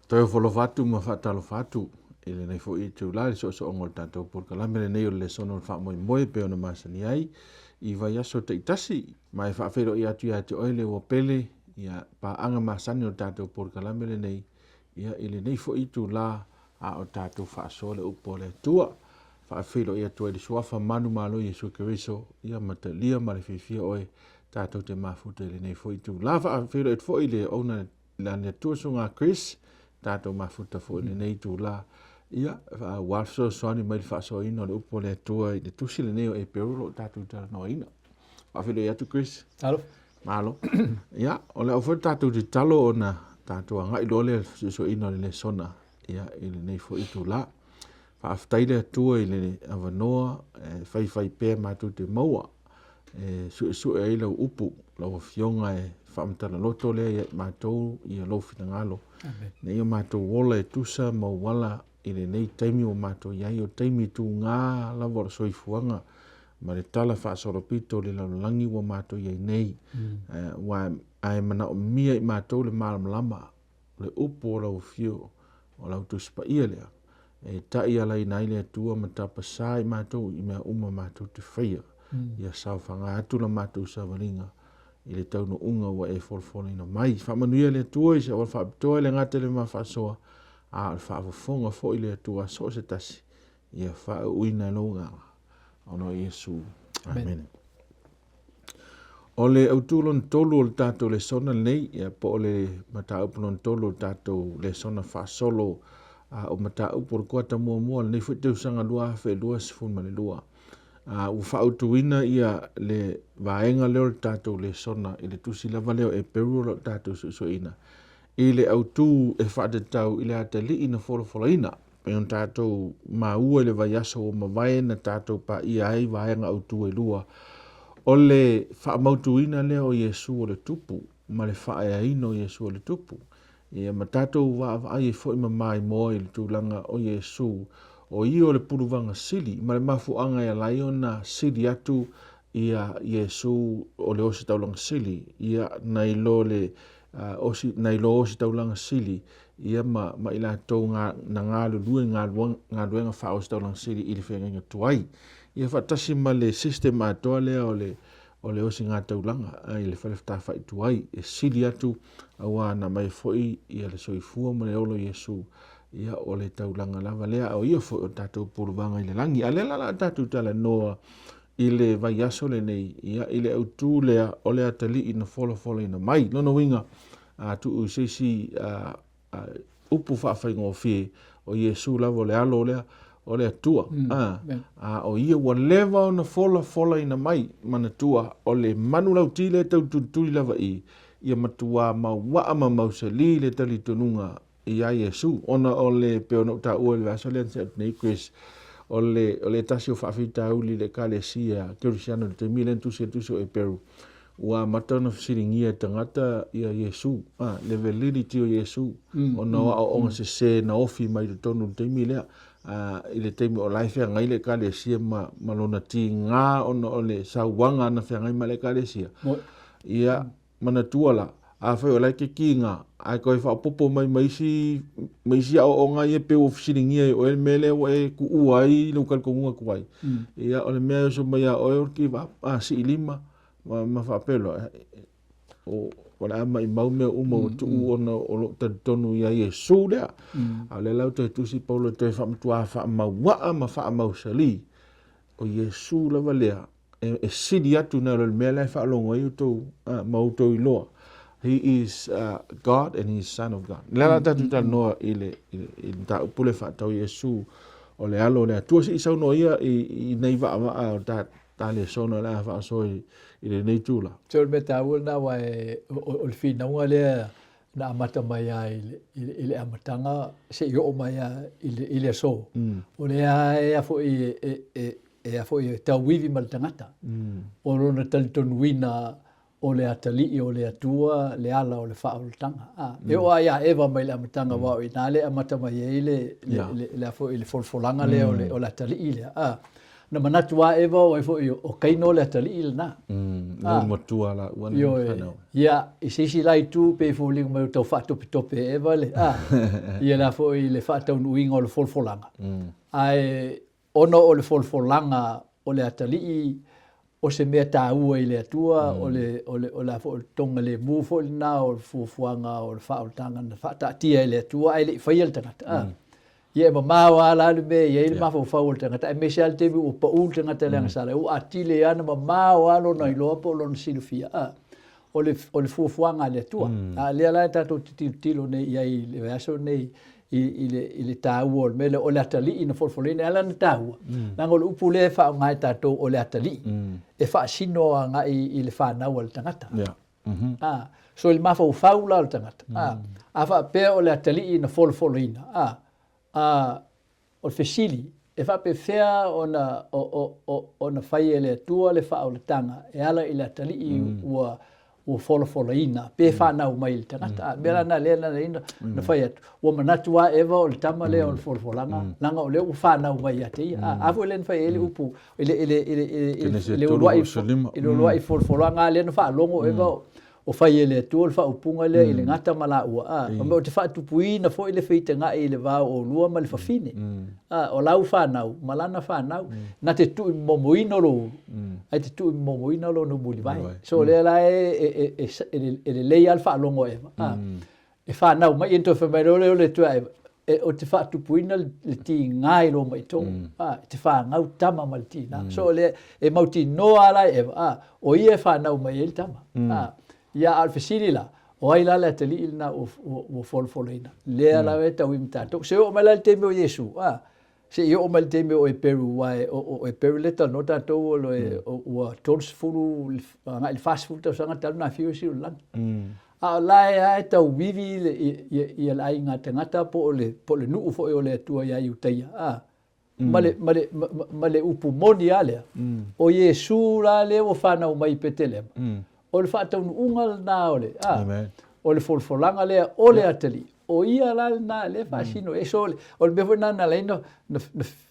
Toe ofo atu ma faatalofa atu i lenei foi itulā i le soosooga o le tatou polokalame lenei o le Lesona o le Faamoemoe e pei ona masani ai i vaiaso taitasi. Ma e faafeiloai atu ia te oe le ua pele ia paaga masani o le tatou polokalame lenei ia i lenei foi itulā a o tatou faasoa le upu a le Atua. Faafeiloai atu ai i le Suafa manumalo Iesu Keriso ia matalia ma le fiafia oe tatou te mafuta i lenei foi itulā. Faafeiloai atu foi i le auauna a le Atua Susuga Chris, tatou mafuta foi i lenei itula, ia, aua le fesoasoani mai i le faasoaina o le upu a le Atua i le tusi lenei o Eperu o lo o tatou talanoaina. Faafeiloai atu Chris. Talofa. Malo. Ia, o le au foi le tatou tatalo ona tatou agai loa lea i le fesoasoaina o le lesona ia, i lenei foi itula. Faafetai le Atua i le avanoa e faifai pea matou te maua e suesue ai lau upu, lau Afioga e faamatala loto lea ia i matou ia lou finagalo. Ina ia matou ola e tusa ma auala i lenei taimi ua matou i ai, o taimi tuga lava o le soifuaga ma le tala faasolopito o le lalolagi ua matou i ai nei. Aua ae manaomia i matou le malamalama o le upu o lau afio, o lau Tusi Paia lea, e taialaina ai le Atua ma tapasā i matou i mea uma matou te faia. Ia saofaga atu la matou savaliga i le taunuuga ua e folafolaina mai. Faamanuia le Atua i se auala faapitoa e le gata i le ma faasoa, a o le faafofoga foi le Atua a so o se tasi, ia faauuina e lou agaga, ona o Iesu. Amene. O le autū lona tolu o le tatou lesona lenei, ia, po o le mataupu lona tolu o le tatou lesona faasolo a, o mataupu o le kuata muamua o lenei foi tausaga 2022. A, ua faautuina ia le vaega lea o le tatou lesona i le tusi lava lea o Eperu o lo o tatou suesueina i le autū e faatatau i le atalii na folafolaina. Pei ona tatou maua i le vaiaso ua mavae na tatou paia ai vaega autu e lua, o le faamautuina lea o Iesu o le Tupu ma le faaeaina o Iesu o le Tupu. Ia ma tatou vaavaai ai foi ma maimoa i le tulaga o Iesu, o ia o le puluvaga sili ma le mafuaaga e ala ai ona sili atu ia Iesu o le ositaulaga sili, ia nai lo le osi, nai lo ositaulaga sili, ia ma, ma i latou na galulue i galuega faa-ositaulaga sili i le feagaiga tuai. Ia faatasi ma le system atoa lea o le, o le osigataulaga i le fale tafai tuai, e sili atu aua na aumai foi ia le soifua ma le ola o Iesu, ia o le taulaga lava lea, a o ia foi o le tatou puluvaga i le lagi. A o lea la o le a tatou talanoa i le vaiaso lenei, ia, i le autu lea o le atalii na folafolaina mai. Lona uiga, a tuu i se isi upu faafaigofie, o Iesu lava o le alo lea o le Atua. A o ia ua leva ona folafolaina mai, manatua, o le manulauti lea e tau tulituli lava i, ia matuā mauaa ma mausali le talitonuga iā Iesu, ona o le, pei ona ou taua i le vaiaso lea na tea atu nei, Chris, o le, o le tasi o faafitauli i le Ekalesia Kerisiano i le taimi lea na tusi ai le tusi o Eperu, ua amata ona fesiligia e tagata ia Iesu, a, le validity o Iesu, ona o aoaoga sese na ofi mai i totonu i le taimi lea, a, i le taimi o la e feagai le Ekalesia ma, ma lona tiga ona o le sauaga na feagai ma le Ekalesia. Ia, Manatua la, afai o la e te kiga, ae toe faaopoopo mai ma isi, ma isi aoaoga ia pei ua fesiligia e oe le mea lea ua e tuua ai lou talitonuga tuai. Ia, o le mea e oso mai ia oe o le give up, a, sii lima ma, ma faapea loa, o, o le a maimau mea uma ua tuu ona o lou talitonu ia Iesu lea. A o lea la ua toe tusi Paulo e toe faamatuā faamauaa ma faamausali, o Iesu lava lea e sili atu nai lo le mea la e faalogo ai outou ma outou iloa. He is God and he is son of God. Le la tatou talanoa i le i le mataupu le faatatau Iesu o le alo o le Atua. Se i saunoa ia i nei vaavaa o ta ta lesona o le a faasoa i lenei itula. Se o le mea taua lena aua o le finauga lea na amata mai lava i le amataga seia oo mai lava i le aso. O lea e a foi e a foi e tauivi ma le tagata. O lona talitonuina o le atalii o le Atua le ala o le faaolataga. A, e oo lava ia Eva mai le amataga aua o i ina lea e amata mai ai le, le, le, le, a foi, le folafolaga lea o le, o le atalii lea. A, Na manatu lava Eva o ai foi o Kaino le atalii lena. Le matua la ua na whanau. Ia, i se isi la itu pei e foliga mai ua tau faatopetope e Eva le, a, ia la foi le faataunuuina o le folafolaga. Ae ona o le folafolaga o le atalii o se mea taua i le Atua, o le, o le, o le a foi o le togalemu foi lena o le fuafuaga o le faaolataga na faataatia e le Atua ae le i faia le tagata. A. Ia e mamao lava la le mea e i ai le mafaufau o le tagata, aemaise lava le taimi ua pau le tagata i le agasala, ua atili ai lava ona mamao lava lona iloa po o lona silafia, a, o le, o le fuafuaga a le Atua. A o lea la tatou te tilotilo nei i ai i le vaiaso lenei i, i, le, i le taua o le mea lea, o le atalii na folafolaina. E ala ona taua, leaga o le upu lea e faaaoga e tatou o le atalii, e faasino agai i le fanau a le tagata. A, so i le mafaufau la o le tagata, a, a faapea o le atalii na folafolaina, a, a, o le fesili, e faapefea ona, o, o, o, ona fai e le Atua le faaolataga e ala i le atalii ua, ua folafolaina pe fanau mai i le tagata? A, mea la na lea na ala ai na fai atu, ua manatu lava Eva o le tama lea o le folafolaga, leaga o lea ua fanau mai ia te ia. A, a foi lea na fai ai le upu i le, i le, i le, i le, i le uluai, i le uluai folafolaga lea na faalogo Eva o fai e le Atua le faaupuga lea i le gata ma laua, a, fai mai ou te faatupuina foi le feitagai i le va o oulua ma le fafine, a, o lau fanau ma lana fanau, na te tuuimomoina lou ulu, ae te tuuimomoina lona mulivae. So o lea la e, e, e, e lelei lava le faalogo a Eva, a, e fanau mai, ia ona toe fai mai loa lea o le Atua ia Eva, e, ou te faatupuina le tiga i lou maitoo, a, e te fanau tama ma le tina. So o lea, e mautinoa lava la e Eva, a, o ia e fanau mai ai le tama. A, ia, a o le fesili la, o ai la le atalii lena ua, ua, ua folafolaina? Lea lava e tauima ma tatou. Se i oo mai la i le taimi o Iesu, a, Se i oo mai le taimi o Eperu, aua o Eperu lea e talanoa tatou o le, ua 30 agai i le 40 tausaga talu ona afio Iesu i le lagi. A o la e lava e tauivi le aiga tagata po o le, po o le nuu foi o le Atua ia Iutaia, a, ma le, ma le, ma le upu moni lava lea, o Iesu la lea ua fanau mai i Petelema, O le faataunuuga lena o le, a, o le folafolaga lea o le atalii, o ia la lena lea e faasino ai. So, o le mea foi lena na ala ai na, na,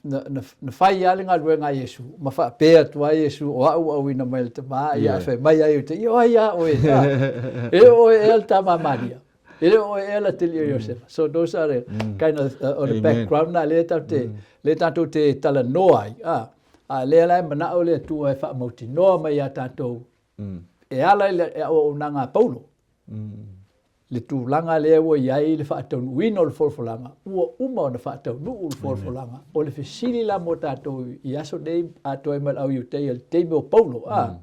na, na, na fai lava le galuega a Iesu, ma faapea atu ai Iesu, o au ua auina mai e le Tama, ia, ae fai mai lava Iuta, ia o ai a oe, a, e le o oe ea le tama a Maria, e le o oe ea le atalii o Iosefa. So those are the kind of, o le background lena lea tatou te, lea tatou te talanoa ai, a, a lea la e manao le Atua e faamautinoa mai ia tatou E ala i le auaunaga a Paulo, le tulaga lea ua i ai le faataunuuina o le folafolaga, ua uma ona faataunuu le folafolaga. O le fesili la mo tatou i aso nei atoa ai ma le au Iutaia i le taimi o Paulo, a,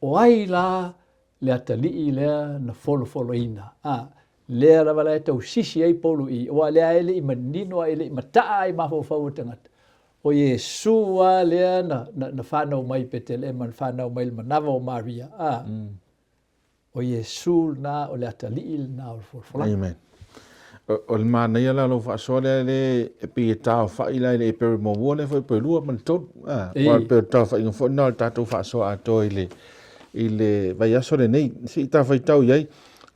o ai la le atalii lea na folafolaina? A, lea lava la e tau sisi ai Paulo i i, aua o lea e le i manino e le i mataa i mafaufau o tagata, O Iesu lava lea na, na, na fanau mai i Petelema, na fanau mai i le manava o Maria, a, o Iesu lena, o le atalii lena o le folafolaga. Amen. O, o le manaia la o lou faasoa lea le e pei e taofa'i la i le Eperu muamua lea foi Eperu lua ma le tolu. A, aua e pei o le taofaiga foi lena o le tatou faasoa atoa i le, i le vaiaso lenei. Se i ta faitau i ai,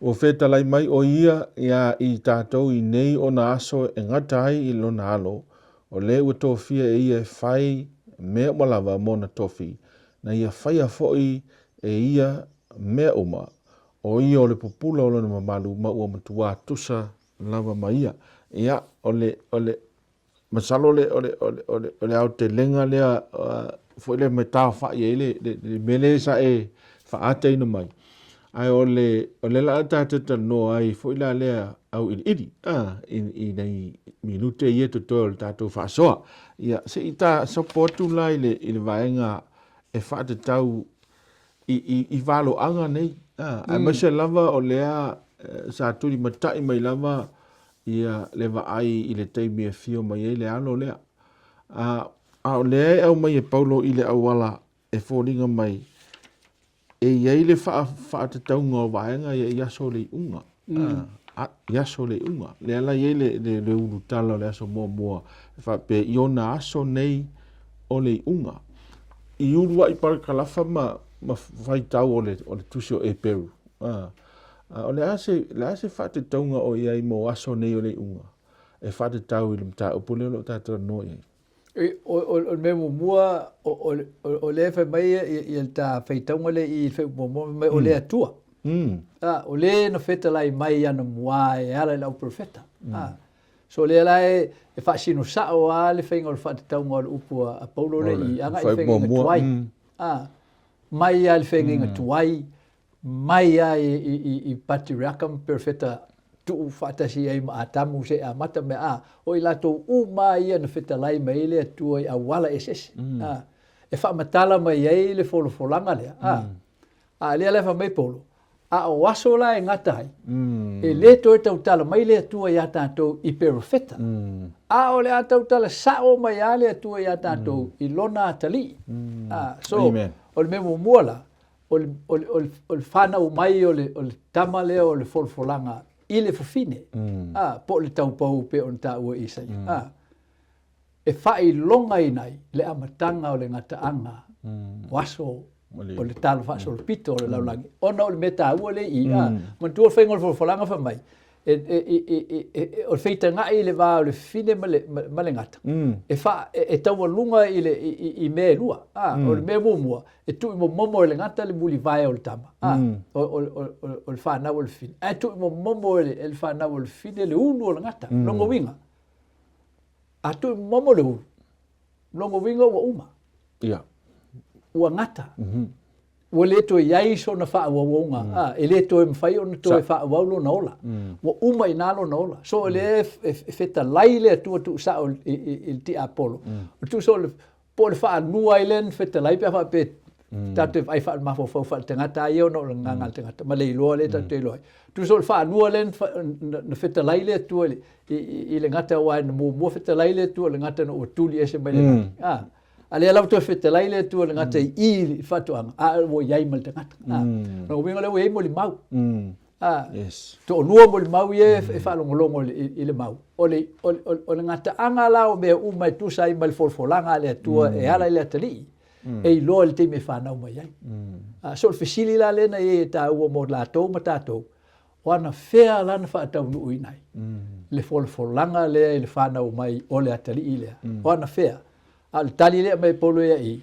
ua fetalai mai o ia iā i tatou i nei ona aso e gata ai i lona alo, O le ua tofia e ia e fai mea uma lava mo ona tofi, na ia faia foi e ia mea uma, o ia o le pupula o lona mamalu ma ua matuā tusa lava ma ia. Ia, o le, o le, masalo le, o le, o le, o le, o le aotelega lea foi lea me taofa'i ai le, le, le mea lea sa e faaataina mai. Ae o le, o lea la a tatou talanoa ai foi la lea auiliili, a, i, i nai minute ia totoe o le tatou faasoa. Ia, se i ta sopo atu la i le, i le vaega e faatatau i, i, i valoaga nei, a, aemaise lava o lea sa tulimatai mai lava ia le vaai i le taimi e afio mai ai le alo lea. A, a o lea e aumai e Paulo i le auala e foliga mai e i ai le faatatauga o vaega ia i aso o le iuga. A, i aso o le iuga. Lea la i ai le, le, le ulutala o le aso muamua e faapea i ona aso nei o le iuga. I uluai parakalafa ma, ma faitau o le, o le tusi o Eperu. A, a, o le a se, le a se faatatauga o i ai mo aso nei o le iuga e faatatau i le mataupu lea o lo o tatou talanoa i ai? O le mea muamua, o lea e fai mai le ta faitauga lea i le fuaiupu muamua, fai mai o le Atua. O le na fetalai mai anamua e ala i le au perofeta. So lea la e faasino sao lava le faiga o le faatatauga o le upu a Paulo lea i agai i le feagaiga tuai. Mai lava i le feagaiga tuai, mai lava i Patriaka ma Perofeta tuu faatasi ai ma Atamu seia amata mea, a, o i latou uma lava ia na fetalai mai ai le Atua i auala eseese, a, e faamatala mai ai le folafolaga lea, a. A lea la e fai mai Paulo, a o aso la e gata ai, e le toe tautala mai le Atua iā tatou i Perofeta, a o le a tautala sao mai lava le Atua iā tatou i Lona atalii. A, so, o le mea muamua la, o le, o le, o le, o le fanau mai o le, o le tama lea o le folafolaga i le fafine, a, po o le taupou pei ona taua e Isaia, a, e faailogaina ai le amataga o le gataaga o aso o le talo faasolopito o le lalolagi, ona o le mea taua lea i i, a, manatua le faiga o le folafolaga fai mai, e, e, e, e, e, o le feitagai i le va o le fafine ma le, ma, ma le gata, e, fa, e, e taualuga i, le, i, i, i mea e lua. A, O le mea muamua, e tuuimomomo e le gata le mulivae o le tama, a, o, o, o, o, o le fanau o le fafine. Ae tuuimomomo e le, e le fanau o le fafine le ulu o le gata, lona uiga, a tuuimomomo le ulu, lona uiga ua uma. Ia. Ua gata. Ua le toe i ai sona faaauauga, a, e le toe mafai ona toe faaauau lona ola. Ua uma i ina lona ola. So o lea e fetalai le Atua tuusao i le tiapolo, o le tuusao po o le faalua ai lea na fetalai pe a faapea tatou te vaai faalemafaufau faaletagata lava ia ona o le agaga o le tagata ma le iloa lea tatou te iloa ai. Tusa o le faalua lea na fetalai le Atua i le gata aua na muamua fetalai le Atua i le gata ina ua tuli ese mai le lagi. A, a lea la ua toe fetalai le Atua i le gata i i i faatoaga, a ua i ai ma le tagata. A, lona uiga lea ua i ai molimau. A, Yes. toalua molimau ia e faalogologo i le mau. O le, o, o, o le gataaga la o mea uma e tusa ai ma le folafolaga a le Atua e ala i le atalii, e iloa i le taimi e fanau mai ai. A, so o le fesili la lea na i ai e taua mo latou ma tatou, o anafea la na faataunuuina ai le folafolaga lea i le fanau mai o le atalii lea? O anafea? A o le tali lea e aumai e Paulo ia i,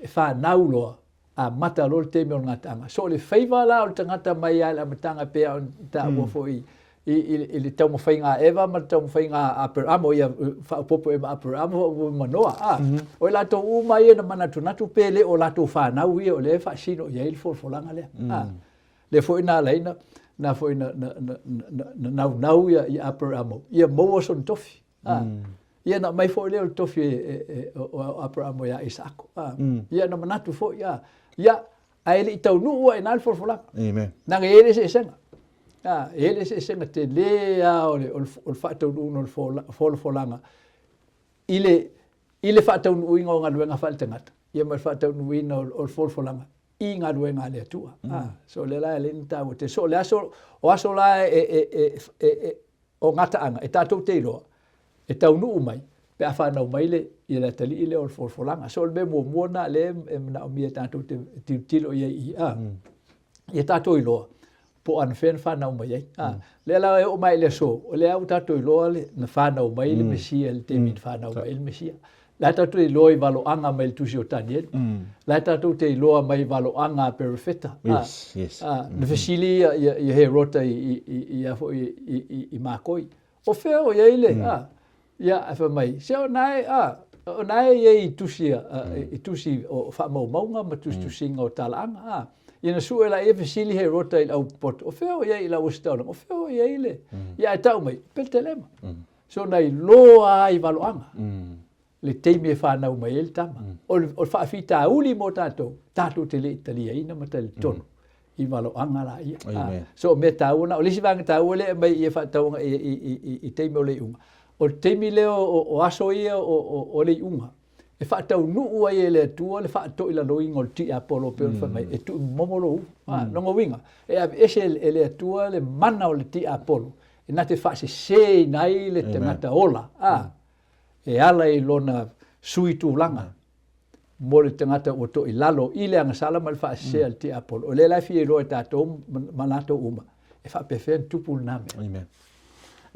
e fanau loa amata loa le taimi o le gataaga. So o le faiva la o le tagata mai lava i le amataga e pei ona taua foi i, i, i le taumafaiga a Eva ma le taumafaiga a Aperamo, ia faaopoopo i ai ma Aperamo, faaopoopo ma Noa. A, o i latou uma ia na manatunatu pe le o latou fanau ia o lea e faasino i ai le folafolaga lea. A, lea foi na ala ai na, na foi na, na, na, na, na naunau ia, ia Aperamo, ia maua sona tofi. A, ia na aumai foi lea o le tofi o Aperamo ia Isaako. A, ia na manatu foi, a, ia, ae le i taunuu lava i ina le folafolaga. Amen. Leaga e i ai le eseesega. A, e i ai le eseesega tele lava o le, o le, o le faataunuuga o le folafolaga i le, i le faataunuuina o galuega faaletagata, ia ma le faataunuuina o le folafolaga i galuega a le Atua. A, so o lea la e ala ai ona taua tele. So o le aso, o aso la e, e, e, e, e O gataaga e tatou te iloa e taunuu mai pe a fanau mai le ia le atalii lea o le folafolaga. So o le mea muamua lena lea e manaomia tatou te tilotilo i ai i a ia tatou iloa po o anafea na fanau mai ai. A lea la e oo mai i le aso, o lea ua tatou iloa le na fanau mai le Mesia i le taimi na fanau mai ai le Mesia. La e tatou te iloa i valoaga mai le tusi o Tanielu. La e tatou te iloa mai valoaga a Perofeta. Yes, yes. A, na fesili ia, ia, ia Herota i, i, i, i, a foi, i, i, i makoi. O fea o i ai le, a, ia, ae fai mai, se o na e, a, o na e i ai i tusi, a, i tusi o faamaumauga ma tusitusiga o talaaga, a. Ia na sue laia fesili Herota i le au popoto, o fea o i ai i lau ositaulaga, o fea o i ai le, ia ae tau mai, Petelema. So na iloa ai valoaga le taimi e fanau mai ai le tama. O le, o le faafitauli mo tatou, tatou te le i taliaina ma talitonu i valoaga la ia. Amen. So o mea taua na, o le isi vaega taua lea e aumai i faatauga i, i, i, i, i taimi o le iuga. O le taimi lea o, o aso ia o, o, o le iuga, e faataunuu ai e le Atua le faatoilaloina o le tiapolo pei ona fai mai, e tuumomo lou ulu. Lona uiga, e aveese e le Atua le mana o le tiapolo e na te faaseseina ai le tagata ola, a, e ala i lona sui tulaga mo le tagata ua toilalo i le agasala ma le faasese a le tiapolo. O lea la e fia iloa e tatou ma latou uma, e faapefea ona tupu lena mea. Amen.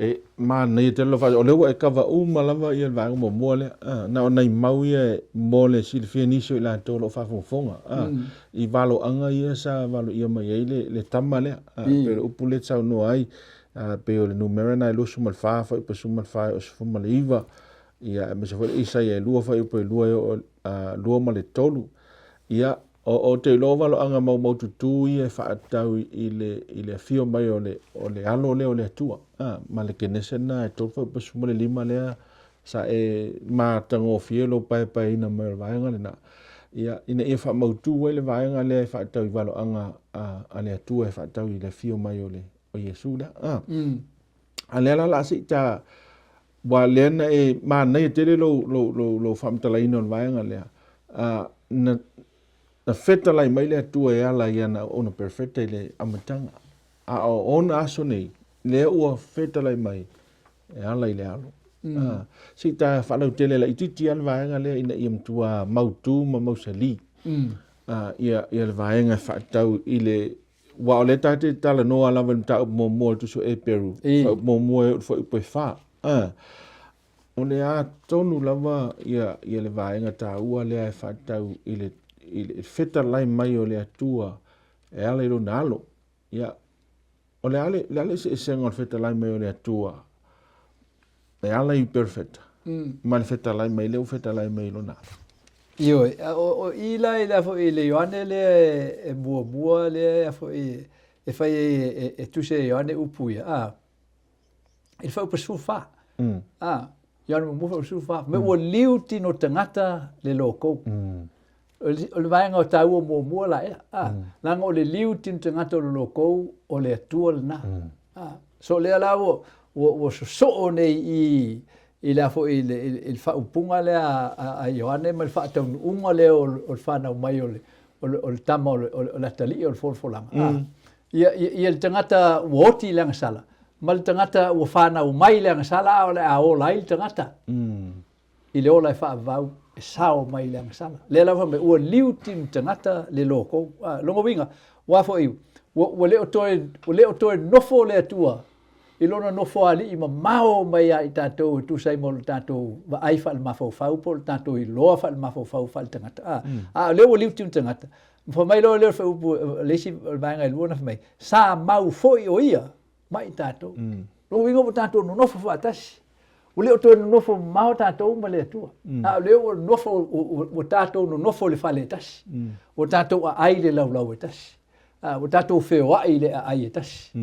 E manaia tele lou faasoa, o lea ua e kava uma lava ia le vaega muamua lea, a, na o nai mau ia mo le silafia e nisi o i latou o lo o faafogafoga, a, i valoaga ia sa valoia mai ai le, le tama lea, a, pei o le upu lea e te saunoa ai, a, pei o le numera lena e 24 fuaiupu e 14 e oo i le 19, ia, aemaise foi le Isaia e 2 fuaiupu e 2 e oo i le 2 ma le 3. Ia, Ou te iloa o valoaga maumaututu ia e faatatau i le, i le afio mai o le, o le alo lea o le Atua, a, ma le Kenese lena e 3.15 lea sa e matagofie lou paepaeina mai o le vaega lena, ia, ina ia faamautu ai le vaega lea e faatatau i valoaga a, a le Atua e faatatau i le afio mai o le, o Iesu lea, a. A lea la o le a se i ta, aua lea na e manaia tele lou, lou, lou, lou faamatalaina o le vaega lea, a, na, na fetalai mai le Atua e ala i ana auauna perefeta i le amataga, a o ona aso nei, lea ua fetalai mai e ala i le Alo. A, se i ta faalautele laitiiti lava le vaega lea ina ia matua mautu ma mausali, a, ia, ia le vaega e faatatau i le Aua o lea ta te talanoa lava i le mataupu muamua o le Tusi o Eperu, fuaiupu muamua e oo i le fuaiupu e fa. O le a tonu lava ia, ia le vaega taua lea e faatatau i le, i le fetalai mai o le Atua e ala i lona alo. Ia, o le a le, le a le eseesega o le fetalai mai o le Atua e ala i perofeta ma le fetalai mai lea ua fetalai mai i lona alo? Ioe, o i la i le foi i le Ioane lea e muamua lea foi e fai ai e tusi e Ioane upu ia, a, i le fuaiupu 14. A, Ioane muamua fuaiupu 14, me ua liu tino tagata le lokou. O le vaega o taua muamua la ea, a, leaga o le liu tino tagata o le lokou o le Atua lena. A, so lea la ua, ua, ua sosoo nei i i le a foi i le, i le faaupuga lea a Ioane ma le faataunuuga lea o le fanau mai o le, o le, o le tama o le, o le atalii o le folafolaga. A, ia, ia, ia le tagata ua oti i le agasala, ma le tagata ua fanau mai i le agasala a o le a ola ai le tagata. I le ola e faavavau e sao mai i le agasala. Lea lava fai mai, ua liu tino tagata le lokou. A, lona uiga, ua foi, ua, ua le o toe, ua le o toe nofo le Atua i lona nofoalii mamao mai ia i tatou e tusa ai ma lo tatou vaai faalemafaufau po o le tatou iloa faalemafaufau faaletagata. A, a o lea ua liu tino tagata, ma fai mai loa lea o le fuaiupu, le isi o le vaega e lua na fai mai, sa mau foi o ia ma i tatou. Lona uiga ua tatou nonofo faatasi. Ua le o toe nonofo mamao tatou ma le Atua, a o lea ua nonofo, ua tatou nonofo i le fale e tasi. Ua tatou aai i le laulau e tasi. Ua tatou feoai i le aai e tasi.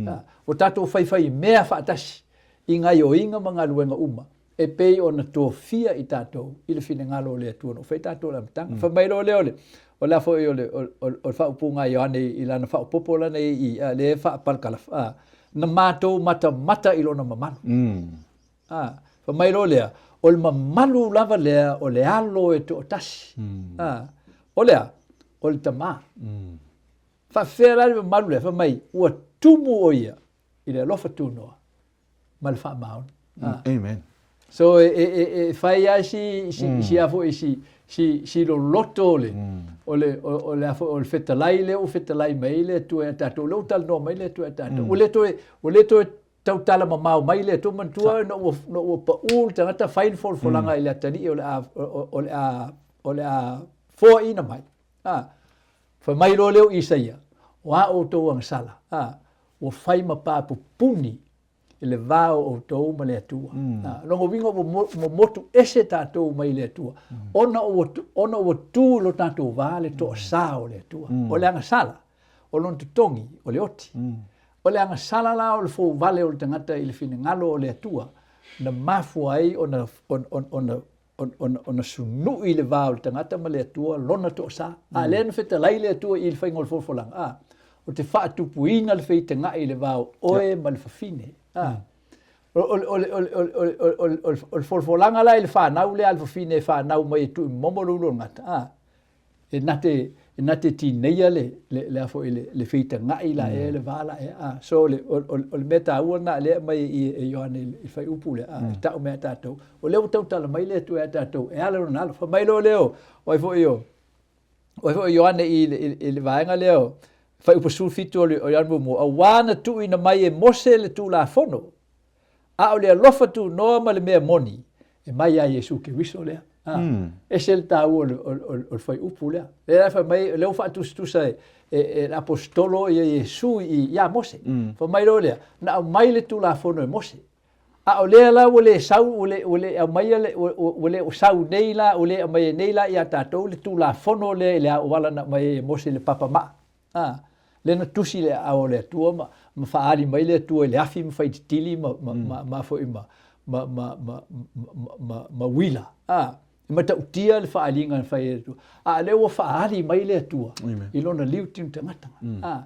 Ua tatou faifai mea faatasi i gaioiga ma galuega uma e pei ona tofia i tatou i le finagalo o le Atua na fai tatou i le amataga. Fai mai loa lea o le o le a foi o le o le faaupuga a Ioane i lana faaopoopo lana i i a lea e faapalakalafa a na matou matamata i lona mamalu. A fai mai loa lea o le mamalu lava lea o le alo e toatasi. A o le a? O le tama. Faafefea la le mamalu lea? Fai mai ua tumu o ia i le alofa tunoa ma le faamaoni. Ah. Amen. So e, e, e, e fai lava si, si, mm. si a foi si, si, si loloto o le, o le, o, o le, a foi, o le fetalai lea ua fetalai mai le Atua ia tatou, lea ua talanoa mai le Atua ia tatou. Ua le toe, ua le toe tautala mamao mai le Atua, manatua ina ua, ina ua pau le tagata fai le folafolaga i le atalii o le a, o, o le a, o le a foaiina mai. Ah. Fai mai loa lea o Isaia, o a outou agasala, ah, ua fai ma papupuni i le va o outou ma le Atua. Mm. Lona uiga ua motu ese tatou mai le Atua, ona ua, ona ua tu i lo tatou va le toasā o le Atua. O le agasala, o lona totogi, o le oti. O le agasala la o le fouvale o le tagata i le finagalo o le Atua, na mafua ai ona, ona, ona, ona, ona sunui le va o le tagata ma le Atua lona toasa. A lea na fetalai le Atua i le faiga o le folafolaga, a, o te faatupuina le feitagai i le va o oe ma le fafine. A, o, o, o, o, o, o, o, o, o le folafolaga la i le fanau lea a le fafine e fanau mai e tuu i momo le ulu o le gata, a, e na te, e na te tineia le, le, le a foi le, le feitagai la ea, le va la ea. A, so o le, o, o, o le mea taua lena lea e aumai i, e Ioane i le fuaiupu lea, a, e tau mai ia tatou. O lea ua tautala mai le Atua ia tatou, e ala lona alo. Fai mai loa lea o, o ai foi o, o ai foi o Ioane i, i, i le vaega lea o fuaiupu 17 o, le, o Ioane muamua, auā na tuuina mai e Mose le Tulafono. A o le alofa tunoa ma le mea moni, e mai ia Iesu Keriso lea. A, mm. Ese le taua o le, o, o, o le fuaiupu lea. Lea la fai mai, lea ua faatusatusa e, e, e le aposetolo ia Iesu i, ia Mose. Mm. Fai mai loa lea, na aumai le Tulafono e Mose. A o lea la ua le sau, ua le, ua le aumaia le, ua, ua le o sau nei la, ua le aumaia nei la ia tatou le Tulafono lea i le auala na aumai ai e Mose i le papa maa. A, lea na tusi le aao o le Atua ma, ma faaali mai le Atua i le afi ma faititili ma, ma, mm. ma, ma foi ma, ma, ma, ma, ma, ma, ma uila. A, e matautia le faaaliga na fai e le Atua. A lea ua faaali mai le Atua Amen. i lona liu tino tagata. Mm. A,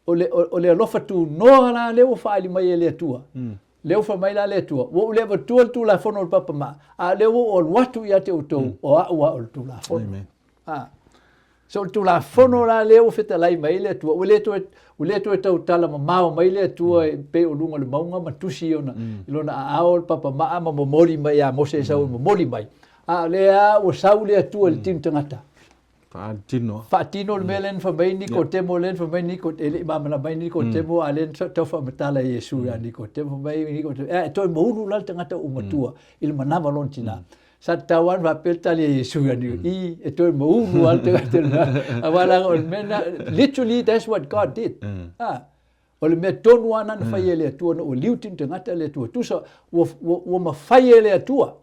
o le, o, o le alofa tunoa la lea ua faaali mai e le Atua. Mm. Lea ua fai mai la le Atua, ua ou le avatua le Tulafono o le papa maa, a lea ua ou alu atu ia te outou, mm. o au a o le Tulafono. Amen. A, So o le Tulafono la lea ua fetalai mai ai le Atua, ua le toe, ua le toe tautala mamao mai le Atua e pei o luga o le mauga ma tusi i ona, i lona aao le papamaa ma momoli mai ia Mose e sau e momoli mai. A o lea ua sau le Atua i le tino tagata. Faatino. Faatino le mea lea na fai mai Nikotemo, lea na fai mai Nikotemo, e le i malamalama ai Nikotemo, a lea na tau faamatala e Iesu ia Nikotemo, fai mai Nikotemo, e toe moulu la le tagata ua matua i le manava o lona tina. Sa tatau lava ona faapea le tali a Iesu ia Niu, i, e toe moulu lava le tagata lena. Aua leaga o le mea lena, literally that's what God did. Ah, o le mea tonu lava lena na fai e le Atua, ona ua liu tino tagata le Atua. Tusa, ua, ua, ua mafai e le Atua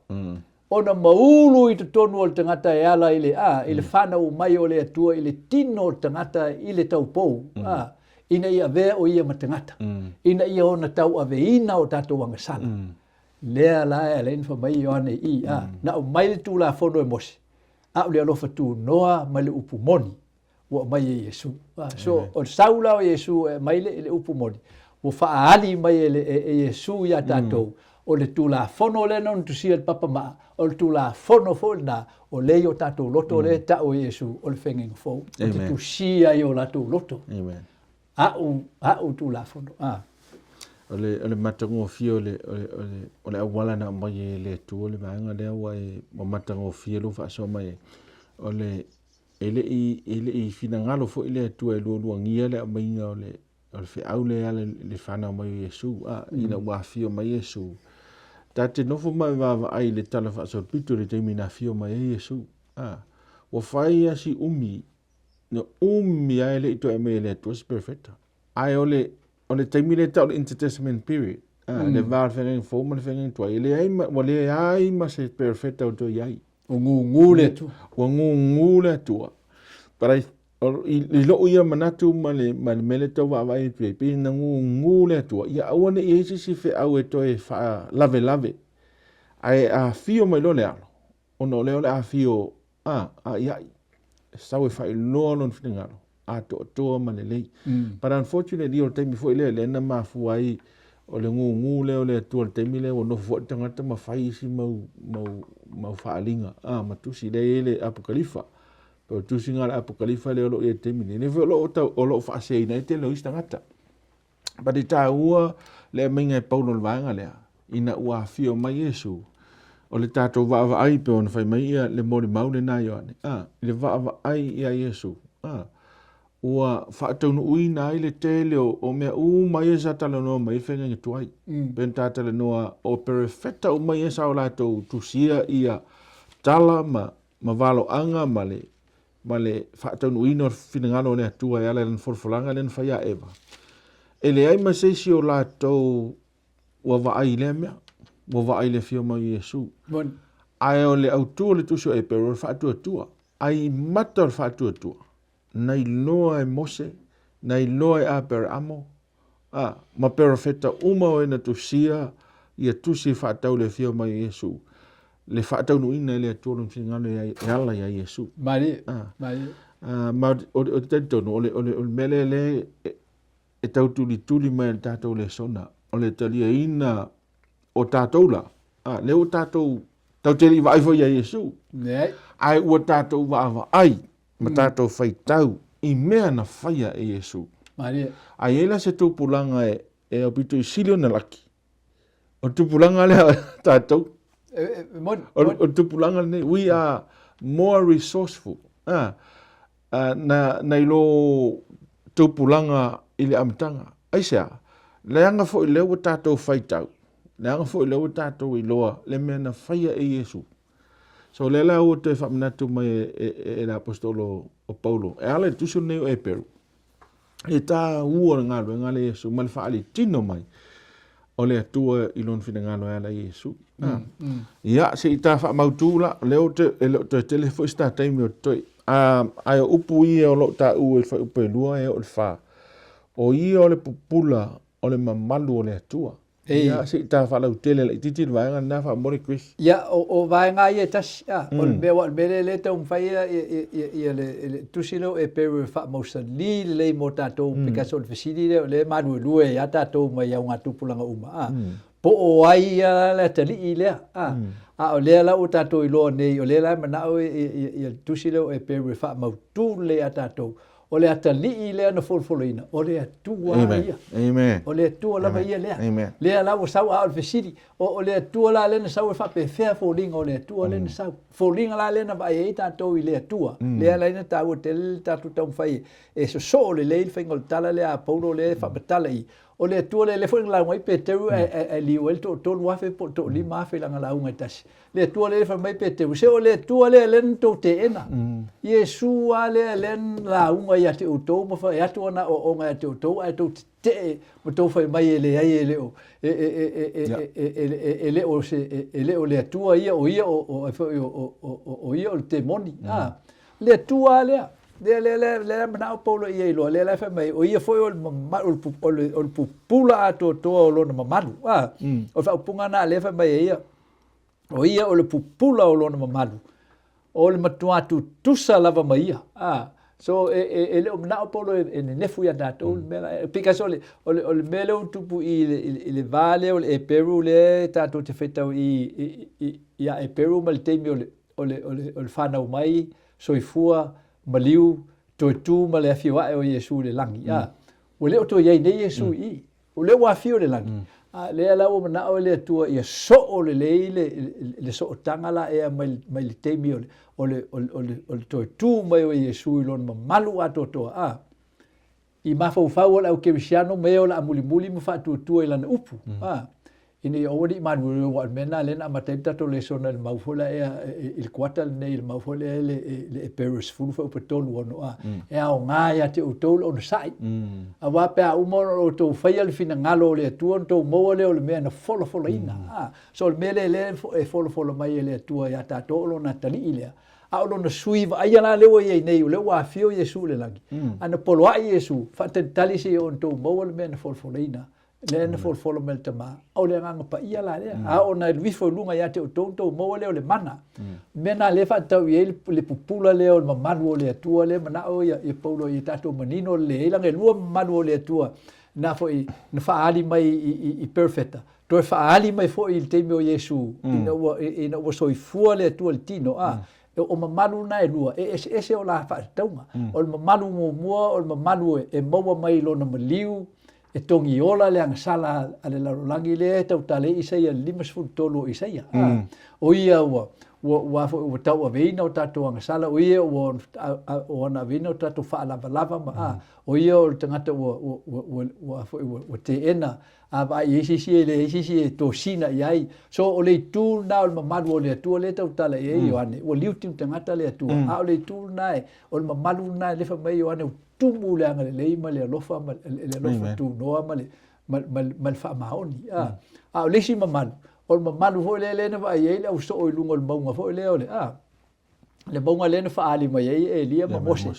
ona maulu i totonu o le tagata e ala i le, ah, i le fanau mai o le Atua i le tino o le tagata i le taupou, ah, ina ia avea o ia ma tagata, ina ia ona tauaveina o tatou agasala. Lea la e ala ai ona fai mai Ioane i, a, na aumai le Tulafono e Mose, a o le alofa tunoa ma le upu moni ua aumai e Iesu. A, so, o le sau la o Iesu e aumai le, le upu moni, ua faaali mai e, le, e, e Iesu iā tatou, o le Tulafono lea na ona tusia i le papa maa, o le Tulafono foi lena o lea i o tatou loto lea e tau e Iesu o le feagaiga fou, ou te tusia i o latou loto. Amen. A'u, a'u Tulafono, a. O le, o le matagofie o le, o le, o le, o le auala na aumai e le Atua le vaega lea ua e, ua matagofie lou faasoa mai ai. O le, e le i, e le i finagalo foi le Atua e lualuagia le aumaiga o le, o le feau lea e ala i le fanau mai o Iesu, a, ina ua afio mai Iesu. Ta te nofo ma e vaavaai i le Tala Faasolopito i le taimi na afio mai ai Iesu, a. Ua fai lava si umi Na umi lava e le i toe aumai e le Atua se perofeta. Ae o le, o le taimi lea e tau o le intertestament period, ah, mm. le va o le feagaiga fou ma le feagaiga tuai, e leai ma, ua leai ma se perofeta o toe i ai. Ua gugu le Atua. Ua gugu le Atua. But I, i, i lou ia manatu ma le, ma le mea lea tau vaavaai atu ai, pei na gugu le Atua, ia aua ne i ai se isi feau e toe faalavelave. Ae afio mai loa le alo, ona o lea o le afio a a'ia'i e sau e faailoa lona finagalo atoatoa ma lelei. Mm. But unfortunately o le taimi foi lea lea na mafua ai o le gugu lea o le Atua i le taimi lea ua nofo foi le tagata ma fai isi mau, mau, mau faaaliga a, ma tusi lea e i ai le Apokalifa. Pe o tusiga a le Apokalifa lea o lo o i ai i le taimi nei, lea foi o lo o tau, o lo o faaseseina ai le tele o isi tagata. But e taua le aumaiga e Paulo o le vaega lea, ina ua afio mai Iesu, o le tatou vaavaai pei ona fai mai ia le molimau lena a Ioane, a, i le vaavaai ia Iesu, a, ua faataunuuina ai le tele o, o mea uma ia sa talanoa mai ai le feagaiga tuai. Mm. Pei ona ta talanoa o perefeta uma ia sa o latou tusia ia tala ma, ma valoaga ma le, ma le faataunuuina o le finagalo o le Atua e ala i lana folafolaga lea na fai ia Eva. E leai ma se isi o latou ua vaai i lea mea, ua vaai i le afio mai o Iesu. Ae o le autu o le tusi o Eperu o le faatuatua. Ae i mata o le faatuatua, na iloa e Mose, na iloa e Aperamo, a, ma perofeta uma o e na tusia ia tusi e faatatau le afio mai o Iesu, le faataunuuina e le Atua lona finagalo e ala ia Iesu. Malie, a, malie. A, ma o, o te talitonu, o le, o le, o le mea lea lea e, e tau tulituli mai e le tatou lesona, o le taliaina o tatou la, a, lea ua tatou, tatou te le i vaai foi ia Iesu, Leai. Ae ua tatou vaavaai ma tatou faitau i mea na faia e Iesu. Malie. A i ai la se tupulaga e, e aupito i sili ona laki, o le tupulaga lea tatou. E, e, moni, O, o le tupulaga lenei, we are more resourceful. Ah, ah, na, na i lo tupulaga i le amataga. Aisea? Leaga foi lea ua tatou faitau. Leaga foi lea ua tatou iloa le mea na faia e Iesu. So lea la ua toe faamanatu mai e, e, e, e le aposetolo o Paulo, e ala i le tusi lenei o Eperu, e taua le galuega a le Iesu ma le faalitino mai o le Atua i lona finagalo e ala i Iesu. Mm, mm. Ia, se i ta faamautu la, lea ou te, e le o toe tele foi se ta taimi o totoe. Ae o upu ia o lo o taua i le fuaiupu e 2 e oo i le 4, o ia o le pupula o le mamalu o le Atua. Ia, se i ta faalautele laitiiti le vaega lena faamolemole Chris. Ia, o vaega ia e tasi, a, o le mea, aua o le mea lea lea e taumafai ia, ia, ia le, le tusi lea o Eperu e faamausali lelei mo tatou, because o le fesili lea o lea e maluelue ai lava tatou mai augatupulaga uma, a, po o ai ia le atalii lea, a, a o lea la ua tatou iloa nei, o lea la e manao ia le tusi lea o Eperu e faamautu lelei ia tatou, O le atalii lea na folofoloina, o le Atua lava ia. Amen. O le Atua lava ia lea. Amen. Lea la ua sau, a o le fesili, o, o le Atua la lea na sau e faapefea foliga o le Atua lea na sau. Foliga la lea na vaai ai tatou i le Atua, lea la na taua tele le tatou taumafai e sosoo lelei le faiga o le tala lea a Paulo lea e faamatala i, o le Atua lea, lea foi na lauga ai Peteru ae liu ai le toatolu afe po o le toalima afe i lana lauga e tasi. Le Atua lea fai mai Peteru, se o le Atua lea lea na tou teena. Iesu lava lea lea na lauga ia te outou ma fai atu ana aoaoga ia te outou ae tou tetee ma tou fai mai e leai e le o e e e e e e e le o se e le o le Atua ia o ia o o ai foi o o o ia o le temoni. A le Atua lava lea. Lea lea lea lea manao Paulo ia iloa lea la fai mai o ia foi o le mamalu o le o le pupula atoatoa o lona mamalu. A o le faaupuga lena lea fai mai e ia O ia o le pupula o lona mamalu, o le matua tutusa lava ma ia. A, so e, e, e le o manao Paulo e, e nenefu iā tatou le mea la, because o le, o le, o le mea lea ua tupu i le, i le, i le va lea o le Eperu lea tatou te faitau i, i, i, iā Eperu ma le taimi o le, o le, o le, o le fanau mai, soifua, maliu, toe tu ma le afio ae o Iesu i le lagi. A, ua le o toe i ai nei Iesu i i. O lea ua afio i le lagi, a lea la ua manao e le Atua ia soo lelei le, le sootaga la ea mai, mai le taimi o le, o le, o le, o le, o le toe tu mai o Iesu i lona mamalu atoatoa, a i mafaufau o le au kerisiano ma e o le a mulimuli ma faatuatua i lana upu, a ina ia aua ne i maluelue aua o le mea lena lea na amata ai le tatou lesona i le mau foi la ea i le kuata lenei i le mau foi lea le le Eperu 10 fuaiupu 36 a e aoga ia te outou le onosai aua pe a uma ona outou faia le finagalo o le Atua ona outou maua lea o le mea na folafolaina a so o le mea lea lea e folafola mai e le Atua ia tatou o lona atalii lea a o lona sui vaaia la lea ua i ai nei o lea ua afio Iesu i le lagi a na poloai Iesu faatalitali seia ona outou maua le mea na folafolaina lea na folafolo mai le Tama, o le Agaga Paia la lea. A oo na alu ifo i luga ia te outou, outou maua lea o le mana. Mea na lea e faatatau i ai le pupula lea o le mamalu o le Atua lea manao ia, ia Paulo ia tatou manino lelei ai, leaga e lua mamalu o le Atua na foi na faaali mai i, i, i perofeta, toe faaali mai foi i le taimi o Iesu, ina ua, ina ua soifua le Atua i le tino, a, o mamalu na e lua, e eseese o la faatatauga. O le mamalu muamua, o le mamalu e maua mai i lona maliu, E togi ola le agasala a le lalolagi lea e tautala ai Isaia i le 53 o Isaia. A, o ia ua, ua, ua, foi, ua tauaveina o tatou agasala, o ia ua ona aveina o tatou faalavalava ma, a, o ia o le tagata ua, ua, ua, ua, ua, foi, ua, ua teena, a vaai i ai se isi e leai se isi e tosina i ai. So, o le itu lena o le mamalu o le Atua lea e tautala i ai Ioane, ua liu tino tagata le Atua, a o le itu lena e, o le mamalu lena e lefa mai Ioane, tumu le agalelei ma le alofa ma le alofa tunoa ma le ma, ma, ma le faamaoni. A, a o le isi mamalu, o le mamalu foi lea lea na vaai ai le au soo i luga o le mauga foi lea o le a, le mauga lea na faaali mai ai Elia ma Mose.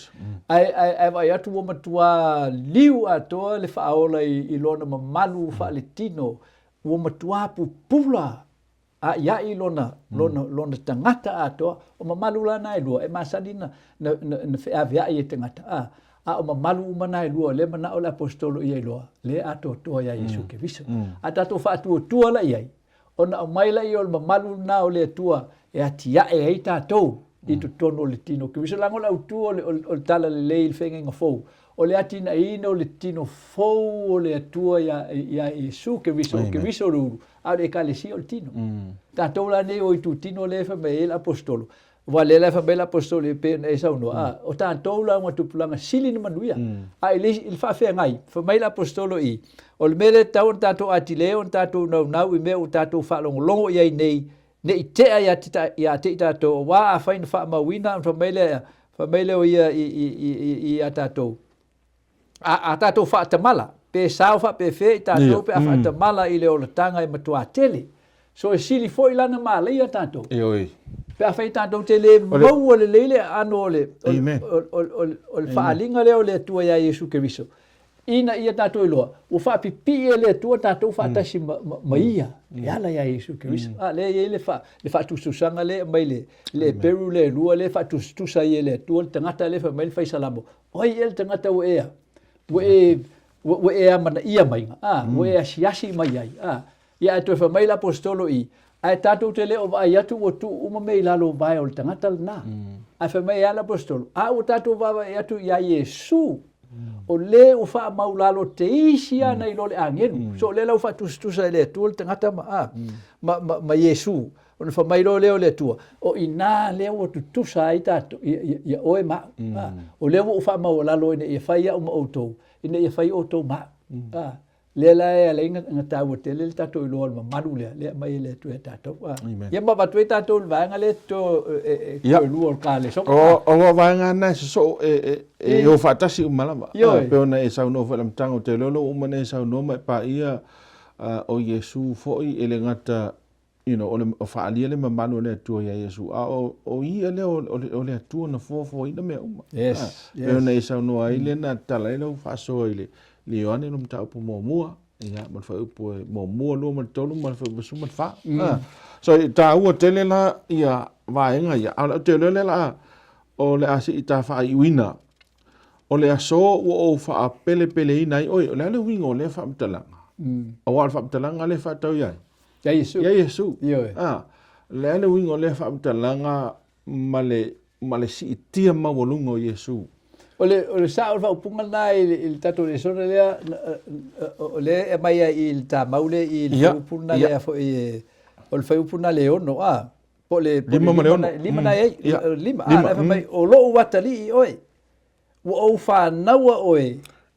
Ae, ae, ae vaai atu ua matua liu atoa le faaola i, i lona mamalu faaletino, ua matua pupula a'ia'i lona, lona, lona tagata atoa. O mamalu la na e lua, e masani na, na, na, na feavea'i e tagata, a, a o mamalu uma na e lua, o lea mana'o le Aposetolo ia iloa, lea e atoatoa iā Iesu Keriso. A tatou faatuatua la i ai, ona aumai laia o le mamalu lena o le Atua e atia'e ai tatou i totonu o le tino o Keriso. Leaga o le autū o le, o le, o le Talalelei i le Feagaiga Fou, o le atinaeina o le tino fou o le Atua iā, iā Iesu Keriso, o Keriso o le ulu, a o le Ekalesia o le tino. Tatou la nei o itutino lea e fai mai ai le Aposetolo, Aua o lea la e fai mai le Aposetolo e pei ona e saunoa, a, o tatou la augatupulaga sili ona manuia. A i le isi, i le faafeagai, fai mai le Aposetolo i, o le mea lea e tatau ona tatou atili ai ona tatou naunau i mea ua tatou faalogologo i ai nei, ne i tea ia te, ia te i tatou, aua afai na faamauina, ona fai mai lea, fai mai lea o ia i, i, i, i, ia tatou, a, a tatou faatamala, pe sao faapefea i tatou pe a faatamala i le olataga e matuā tele. So e sili foi la ona malaia tatou. Ioe. Pe afai tatou te le maua lelei le aano o le, o, o, o, o, o le faaaliga lea o le Atua ia Iesu Keriso, ina ia tatou iloa, ua faapipii e le Atua tatou faatasi ma, ma, ma Ia, e ala ia Iesu Keriso. A lea e i ai le, fa, le faatusatusaga lea e aumai le, le Eperu lea e lua lea e faatusatusa ai e le Atua le tagata lea fai mai le Fai Salamo, O ai ea le tagata ua e a? Ua e, ua, ua e amanaia maiga, a? Ua e asiasi mai ai, a? Ia ae toe fai mai le Aposetolo i, ae tatou te le o vaai atu ua tuu uma mea i lalo o vae o le tagata lena. Ae fai mai e a le Aposetolo, a ua tatou vaavaai atu iā Iesu, o le ua faamaulalo teisi lava nai lo le agelu. So o lea la ua faatusatusa e le Atua le tagata ma, a, ma, ma, ma Iesu. Ona fai mai loa lea o le Atua, o i ina lea ua tutusa ai tatou, ia oe ma au. O lea ua ou faamaualalo ina ia fai au ma outou, ina ia fai outou ma au. Lea la e ala ai ona taua tele le tatou iloa o le mamalu lea, lea e aumai e le Atua ia tatou. Ia ma avatu ai tatou i le vaega lea e toe lua o le kalesoga. O vaega na e sosoo e o faatasi uma lava. E pei ona e saunoa foi i le amataga, ou te iloa o lea ua uma ona e saunoa ma e paia o Iesu foi e le gata you know, o le o faaalia le mamalu o le Atua iā Iesu, a o, o ia lea o, o, le, o le Atua na foafoaina mea uma. Yes, ah, yes. Pei ona e saunoa ai lea na tatala ai lau faasoa i le, le Ioane lo mataupu muamua, ia, ma le fuaiupu e muamua, lua ma le tolu, ma le fuaiupu sefulu ma le fa. Ah, so, e taua tele la ia vaega ia, a o le te iloa lea la, o le a sii ta faaiuina, o le aso ua ou faapelepeleina ai oe, o le a le uiga o lea faamatalaga? Aua o le faamatalaga lea e faatau i ai? Ia Iesu. Ia Iesu. Ioe. Ah, le a le uiga o lea faamatalaga ma le, ma le siitia maualuga o Iesu? O le, o le sao o le faaupuga lena i le, i le tatou lesona lea, o lea e aumai ai i le tamau lea i le fuaiupu lena lea foi e, o le fuaiupu lena le ono, a, po o le, po o le lima ma le ono. Lima na e ai, lima, a, la e fai mai, o lou atalii oe, ua ou fanaua oe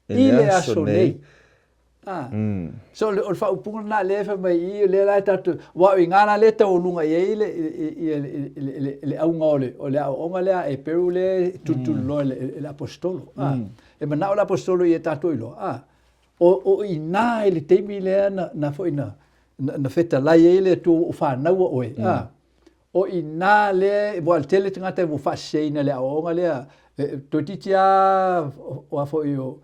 i le aso nei. Ah. So o le faaupuga lena lea e fai mai i, lea la e tatou, aua o i ina la lea e taualuga i ai le, le, le auga o le, o le aoaoga lea a Eperu lea e tulituliloa e le, e le Aposetolo. Ah. E manao le Aposetolo ia tatou iloa, ah, o, o i ina i le taimi lea na, na foi na, na, na fetalai ai le Atua ua ou fanaua oe, ah, O i ina lea, aua o le tele tagata ua faaseseina i le aoaoga lea, toeitiiti lava o a foi o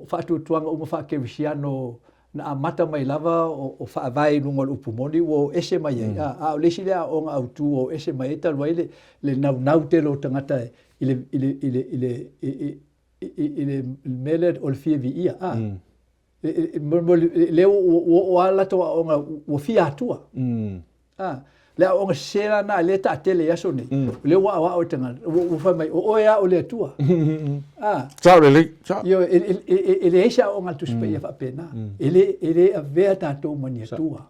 faatuatuaga uma faakerisiano na amata mai lava o faavae i luga o le upu moni ua o ese mai ai. A o le isi lea aoaoga autu ua o ese mai ai talu ai le naunau tele o tagata i le i le i le i le i le mea lea o le fia viia. Lea ua oo lava latou aoaoga ua fia atua. Le aoaoga sese la lena lea e taatele i aso nei, o lea ua aoao i tagata, ua fai mai, o oe lava o le Atua. Sao lelei, sao. Ioe, e leai se aoaoga a le Tusi Paia faapena. E le avea tatou ma ni Atua.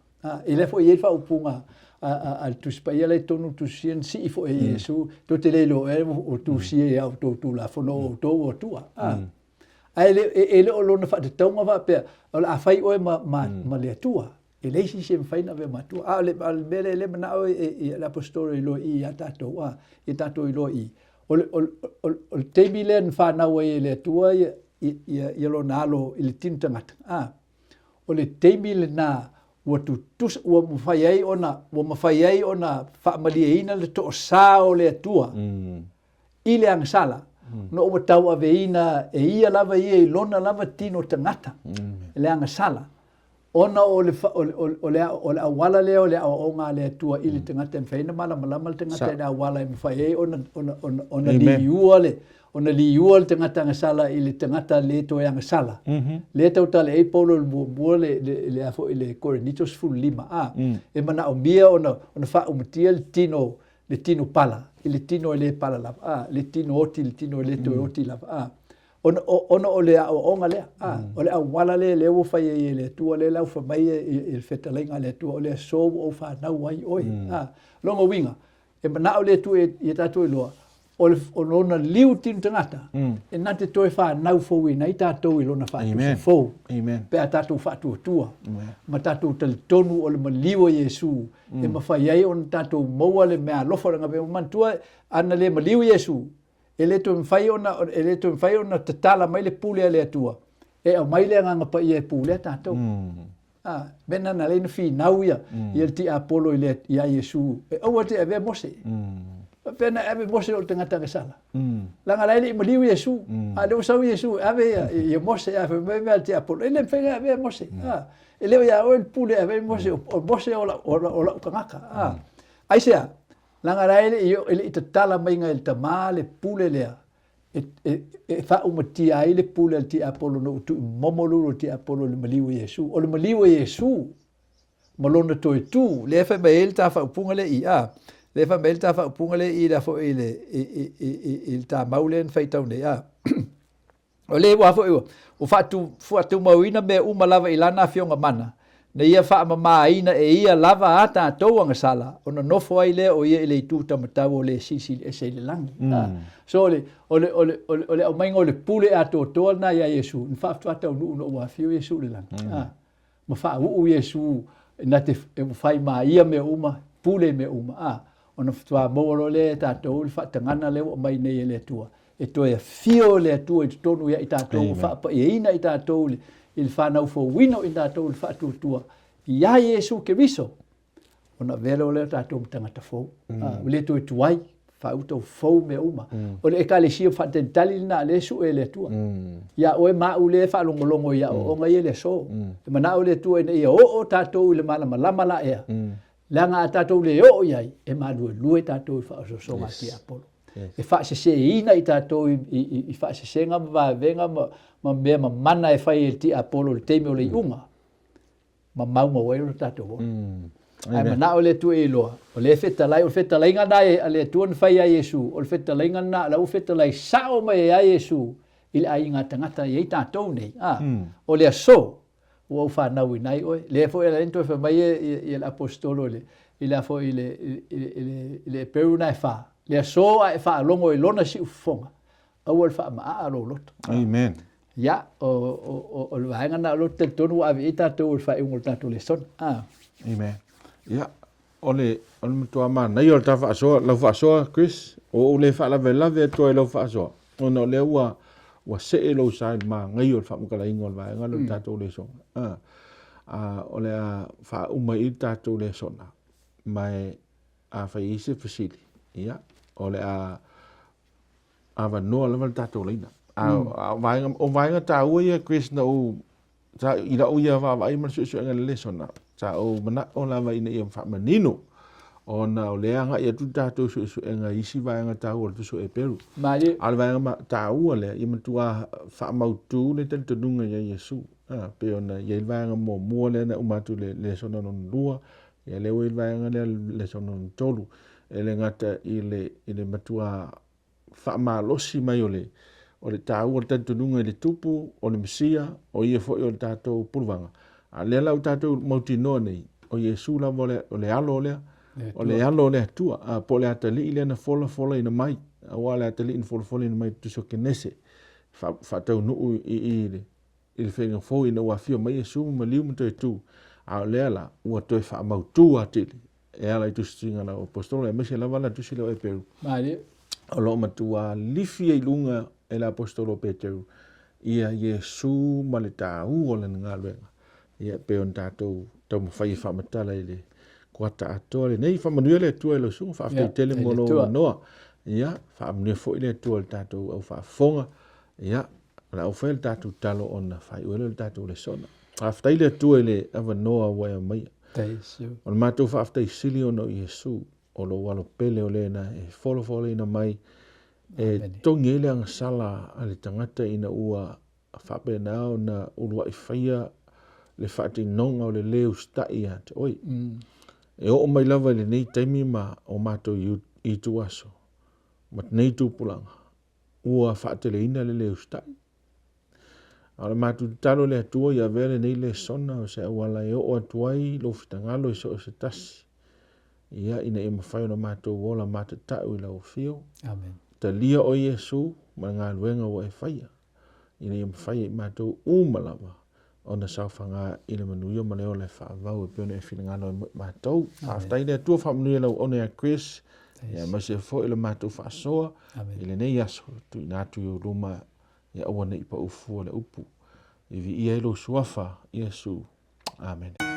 E lea foi e i ai le faaupuga a le Tusi Paia la i totonu o le Tusi na sii foi e Iesu, tou te le iloa ea ua tusia i a outou Tulafono o outou o Atua. Ae e le o lona faatatauga faapea, o le a fai oe ma le Atua. E leai se isi e mafai ona avea ma Atua. A o le mea lea e manao le Aposetolo e iloa i i ia tatou, ia tatou iloa i i, o le taimi lea na fanau ai e le Atua ia lona alo i le tino tagata, o le taimi lena ua tutusa, ua mafai ai ona, ua mafai ai ona faamalieina le toasa o le Atua i le agasala, ona ua tauaveina e ia lava ia i lona lava tino tagata le agasala, ona o le, o le, o le, o le auala lea o le aoaoga a le Atua i le tagata e mafai ai ona malamalama le tagata i le auala e mafai ai ona, ona, ona, ona liua le, ona liua le tagata agasala i le tagata le toe agasala. Lea e tautala i ai Paulo i le muamua le, le, le, a foi, le Korinito 15, a, e manaomia ona, ona faaumatia le tino, le tino pala i le tino e le pala lava, a, le tino oti i le tino e le toe oti lava, a. Ona, ona o le aoaoga lea, a, o le auala lea lea ua fai ai e le Atua, lea la ua fai mai e le fetalaiga a le Atua, o le aso ua ou fanau ai oe, a. Lona uiga, E manao le Atua ia tatou iloa, o le o lona liu tino tagata, e na te toe fanau fouina ai tatou i lona faatusa fou. Amen. Pe a tatou faatuatua ma tatou talitonu o le maliu o Iesu e mafai ai ona tatou maua le meaalofa o le agaga. Manatua, ana le maliu Iesu, e le toe mafai ona e le toe mafai ona tatala mai le pule a le Atua e aumai le Agaga Paia e pulea tatou. A, mea lena na ala ai ona finau ia, ia le tiapolo i le, iā Iesu, e aua te avea Mose. Faapea na e ave Mose o le tagata agasala. Leaga la e le i maliu Iesu. A o lea ua sau Iesu e ave ia, ia Mose, a fai mai mea a le tiapolo, e le mafai ona e avea Mose. A, e le o ia oe le pule e ave ai Mose, o Mose o lau, o lau, o lau tagata. A, aisea? Leaga la e le i, e le i tatala maiga e le Tama le pule lea e, e, e faaumatia ai le pule a le tiapolo na ua tuumomo le ulu o le tiapolo i le maliu o Iesu. O le maliu o Iesu ma lona toe tu, lea e fai mai ai le ta faaupuga lea i a, lea e fai mai ai le ta faaupuga lea i la foi i le, i, i, i, i, i le ta mau lea na faitau nei a. O lea ua foi ua, ua faatu, faatumauina mea uma lava i lana afioga mana, na ia faamamaina e ia lava a tatou agasala, ona nofo ai lea o ia i le itu tamatau o le Silisili Ese i le lagi. So o le, o le, o le, o le, o le aumaiga o le pule atoatoa lena ia Iesu, na faatoa taunuu ina ua afio Iesu i le lagi. Ma faauu Iesu na te fai ma ia mea uma, pule i mea uma. Ona faatoa maua loa lea e tatou le faatagana lea ua aumai nei e le Atua, e toe afio le Atua i totonu ia i tatou ma faapaiaina i tatou i le fanau fouina o i tatou i le faatuatua iā Iesu Keriso, ona avea loa lea o tatou ma tagata fou. Ua le toe tuai, faauta ua fou mea uma. O le Ekalesia faatalitali lena lea e sue e le Atua. Ia oe ma au lea e faalogologo i aoaoga ia i le aso. E manao le Atua ina ia oo tatou i le malamalama la ea. Leaga a tatou le oo i ai, e maluelue tatou i faaosoosoga a tiapolo. E faaseseina i tatou i, i, i, i faasesega ma vavega ma, ma mea mamana e fai e le tiapolo i le taimi o le iuga, ma maumau ai lo tatou ola. Ae manao le Atua e iloa, o lea e fetalai, o le fetalaiga lena a le Atua na fai ia Iesu, o le fetalaiga lena o la ua fetalai sao mai ai ia Iesu i le aiga tagata e i ai tatou nei. A, o le aso, ua ou fanauina ai oe. Lea foi ala ai ona toe fai mai le aposetolo i le, i le foi i le, i le, i le, i le Eperu na e fa, le aso a e faalogo i lona siufofoga, aua le faamaaa lou loto. Amen. Ia, o, o, o, o le vaega na o lea ou te talitonu ua ave i ai tatou i le faaiuga o le tatou lesona. Ah. Amen. Ia, o le, o le matua manaia o le ta faasoa, lau faasoa, Chris, ua ou le faalavelave atu ai i lau faasoa, ona o lea ua, ua see lou sa i le manaia o le faamatalaina o le vaega lea o le tatou lesona. A, a, o le a faauma i i le tatou lesona, ma e, afai e i ai se fesili, ia, o le a avanoa lava le tatou laina. A, a o vaega, o vaega taua ia, Chris, na ou Sa, i la'u ia vaavaai ma le suesuega i le lesona, sa ou mana'o lava ina ia faamanino, ona o lea e aga'i atu le tatou suesuega i isi vaega taua o le Tusi o Eperu. Malie. A o le vaega taua lea, ia matua faamautu le talitonuga ia Iesu. A, pei ona i ai le vaega muamua lea na uma atu i le lesona lona lua, ia lea ua i ai le vaega lea le lesona lona tolu. E le gata i le, i le matua faamalosi mai o le, o le taua o le talitonuga i le Tupu, o le Mesia, o ia foi o le tatou puluvaga. A lea la ua tatou mautinoa nei, o Iesu lava o le, o le alo lea, o le alo o le Atua, a, po o le atalii lea na folafolaina mai, aua le atalii na folafolaina mai i le Tusi o Kenese, fa, faataunuu i, i, i i le faiga fou ina ua afio mai Iesu ma maliu ma toe tu, a o lea la ua toe faamautu atili e ala i tusitusiga a lau aposetolo aemaise lava la tusi lea o Eperu. Malie. O lo o matua lifi ai i luga e le aposetolo o Peteru ia Iesu ma le taua o lana galuega. Ia e pei ona tatou taumafai e faamatala i le kuata atoa lenei. Faamanuia le Atua i lau susuga, faafetai tele mo lou avanoa. Ia, faamanuia foi le Atua i le tatou au faafofoga. Ia, o le a ou faia le tatou tatalo ona faaiu ai lea o le tatou lesona. Faafetai le Atua i le avanoa ua e aumaia. O le matou faafetai sili ona o Iesu, o lou alo pele o le na e folafolaina mai e togi ai le agasala a le tagata ina ua faapena ona uluai faia le faatinoga o le lē usitai ia te oe. E oo mai lava i lenei taimi ma o matou ituaso ma lenei tupulaga, ua faateleina le lē usitai. A o le matou tatalo i le Atua ia avea lenei lesona o se auala e oo atu ai lou finagalo i so o se tasi. Ia, ina ia mafai ona matou ola matatau i lau afio. Amen. Talia oe Iesu ma le galuega ua e faia, ina ia mafai e i matou uma lava ona saofaga i le manuia ma le ola e faavau e pei ona e finagalo ai mo i matou. Faafetai le Atua, faamanuia lau auauna ia Chris, ia aemaise foi le matou faasoa i lenei aso, tuuina atu i ou luma ia aua ne i pau fua le upu. I viia ai lou suafa, Iesu. Amene.